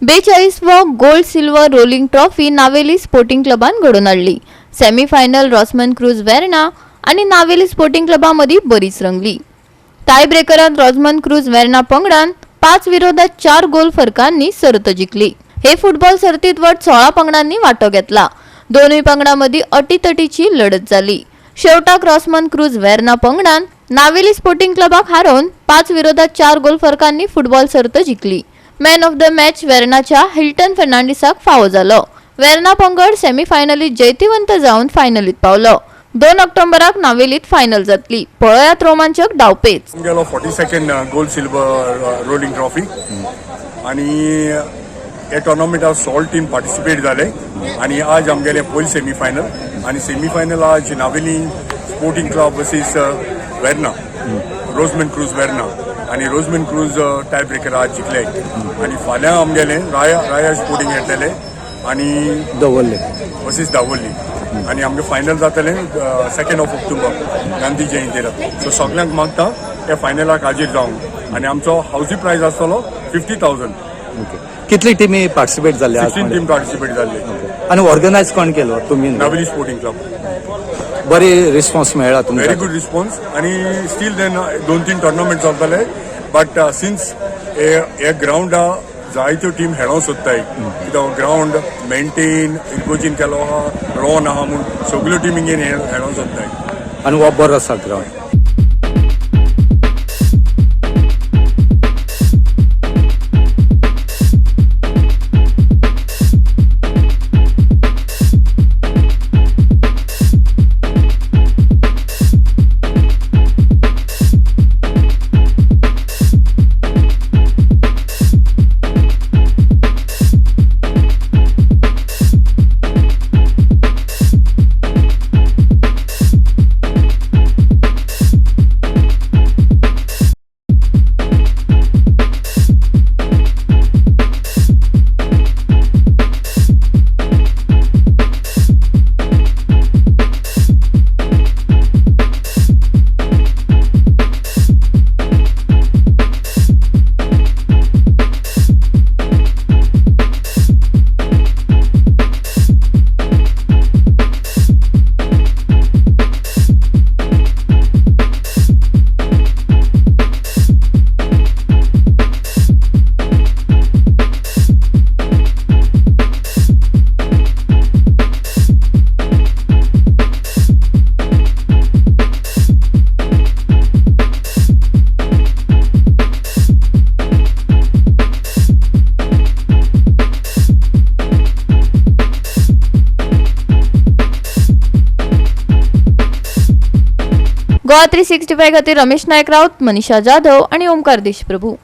42वो gold silver rolling trophy Navelim sporting क्लबान घडोवन हाडली. Semifinal रॉसमन cruise Verna आनी नावेली स्पोर्टिंग क्लबा मदीं बरीच रंगली. टाय ब्रेकरात रॉजमन क्रूज वेर्णा पंगडान 5 विरोधात 4 गोल फरकांनी सर्त जिखली. हे फुटबॉल सर्तीत वट 16 पंगडांनी वांटो घेतला. दोनूय पंगडां मदीं अटीतटीची लढत जाली. शेवटाक रॉसमन क्रूज वेर्ना पंगडान नावेली स्पोर्टिंग क्लबाक हारोवन 5 विरोधात 4 गोल फरकांनी फुटबॉल सर्त जिखली. मॅन ऑफ the match वेर्नाच्या Hilton फर्नांडिसाक फावो जालो. वेर्ना पंगड सेमीफायनलीत जैतिवंत जावन फायनलीत पावलो. 2 ऑक्टोबराक नावेलीत फायनल जातली. पळयात रोमांचक डावपेच. गेलो 42nd gold silver rolling trophy आणि हे टोर्नामेंटात 16 टीम पार्टिसिपेट जाले आणि आज आमगेले पयली सेमीफायनल आणि सेमीफायनल आज Navelim sporting club versus Verna, Rozman Cruz Verna आणि रोजमॅन क्रूज टाय ब्रेकर आज जिखले आणि फाल्यां आमगेले राया राया स्पोर्टिंग येतले आणि दवरले. वर्सीस दावोली आणि आमगे फायनल जातलें 2nd of October, Gandhi जयंतीला. सो सगल्यांक मागता त्या फायनलाक हाजीर जावंक आणि आमचो हावजी प्रायज आसतलो 50,000. ओके, कितली टिमी पार्टिसिपेट जाल्ले आज? 16 टीम पार्टिसिपेट जाल्ले. आनी ऑर्गनायज कोण केलो तुमी न्हू? Navelim sporting club. बरी रिस्पॉन्स मेळ्ळा व्हेरी तुमकां? गुड रिस्पॉन्स आणि स्टील then दोन तीन टोर्नामेंट चलताले, बट सिन्स हे ग्रावंडा जायत्यो टीम खेळोंक सोदताय कित्याक ग्रावंड मेंटेन इरगोजीन केलो आहा, लॉन आहा म्हूण सगल्यो टिमींगेन खेळोंक सोदताय. आनी हो बरो आसा ग्रावंड. गोवा 365 खातीर रमेश नायक राऊत, मनीषा जाधव आणि ओमकार देशप्रभू.